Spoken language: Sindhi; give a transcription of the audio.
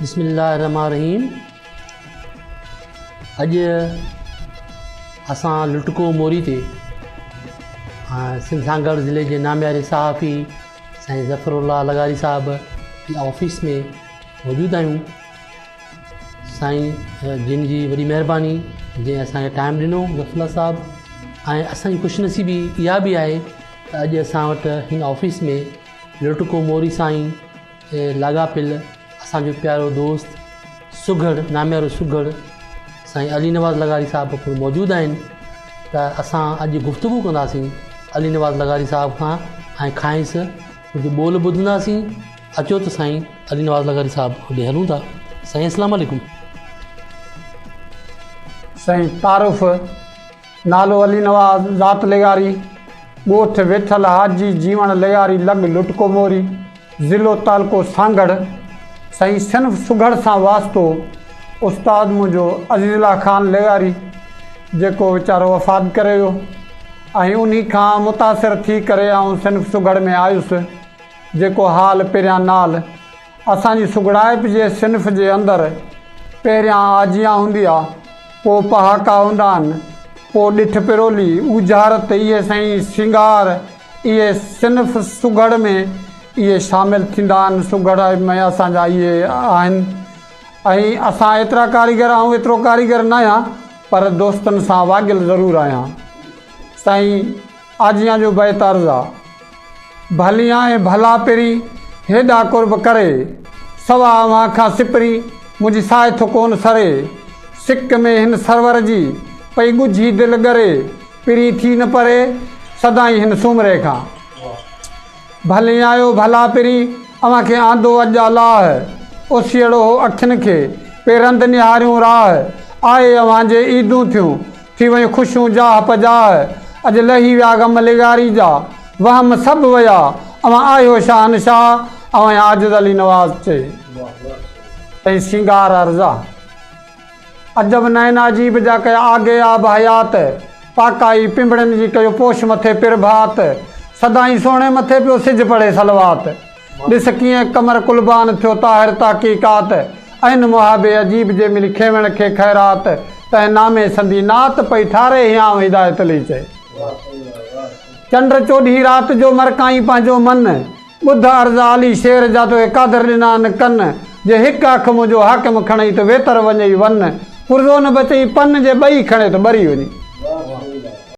بسم الله الرحمٰن الرحيم اڄ اسان لٽڪو موري تي سنڌ سانگهڙ ضلعي جي نامياري صحافي سائين ظفر الله لغاري صاحب جي آفيس ۾ موجود آهيون سائين جن جي وڏي مهرباني جنهن اسانکي ٽائيم ڏنو ظفر الله صاحب ۽ اسانجي خوش نصيبي اها به آهي ته اڄ اسان وٽ هن آفيس ۾ لٽڪو موري سائين لاڳاپيل اسان جو پيارو دوست سگهڙ ناميارو سگهڙ سائين علي نواز لغاري صاحب پڻ موجود آهن ته اسان اڄ گفتگو ڪنداسين علي نواز لغاري صاحب کان ۽ کانئس ڪجهه ٻول ٻڌنداسين اچو ته سائين علي نواز لغاري صاحب هوڏي هلون ٿا سائين اسلام عليڪم. سائين تعارف، نالو علي نواز، ذات لغاري، ڳوٺ ويٺل حاجي جيوڻ لغاري لڳ لٽڪو موري، ضلعو تعلقو سانگهڙ، سائين صنف سگهڙ سان واسطو، استاد منهنجو عزيز الله خان لغاري جيڪو ويچارو وفات ڪري ويو ۽ انهي کان متاثر ٿي ڪري آئون صنف سگهڙ ۾ آيس. جيڪو حال پهريان نال اسان جي سگهڙائپ جي صنف جي اندر پهريان آجيان هوندي آ، پوء پهاڪا هوندا آهن، پوء ڏٺ پرولي، ڳجهارت اهي سائين سينگار اهي صنف سگهڙ ۾ اهي شامل ٿيندا آهن، سگهڙ ۾ اسان جا اهي آهن ۽ اسان ايترا ڪاريگر آئون ايترو ڪاريگر ناهيان پر دوستن سان واڳيل ضرور آهيان سائين. آجيان جو بيت عرض آ. ڀليان ۽ ڀلا پرين، هيڏا قرب ڪري. سوا اوهان کان سپرين، منهنجي ساء ٿو ڪون سري. سڪ ۾ هن سرور جي، پئي ڳجهي دل ڳري. پرين ٿي نه پري، سدائين هن سومري کان. ڀلي آيو ڀلا پرين، اوهان کي آندو اڄ الله. اوسيئڙو هو اکين کي، پئي رند نهاريون راهه. آء اوهان جي عيدون ٿيون، ٿي ويون خوشيون جاهه پجاهه، اڄ لهي ويا غم لغاري جا، وهم سڀ ويا، اوهان آهيو شهنشاهه، اوهان عاجز علي نواز چئي ۽ سينگار عرضا. عجب نين عجيب جا ڪيا آگي آب حيات، پاڪائي پنبڻين جي ڪيو پوش مٿي پرڀات، سدائين سهڻي مٿي پيو سج پڙهي صلوات. ڏس ڪيئن قمر قلبان ٿيو طاهر تحقيقات، عين محابي عجيب جي ملي کيوڻ کي خيرات، تنهن نامي سندي نعت پئي ٺاري هيانء هدايت لئي چئي. چنڊ چوڏهين رات جو مرڪائين پنهنجو من، ٻڌ عرض عالي شير جا توکي قادر ڏنان ڪن، جي هڪ اک منهنجو حاڪم کڻئي ته ويتر وڃئي ون، پرزو نه بچئي پن جي ٻئي کڻي ته ٻري وڃي.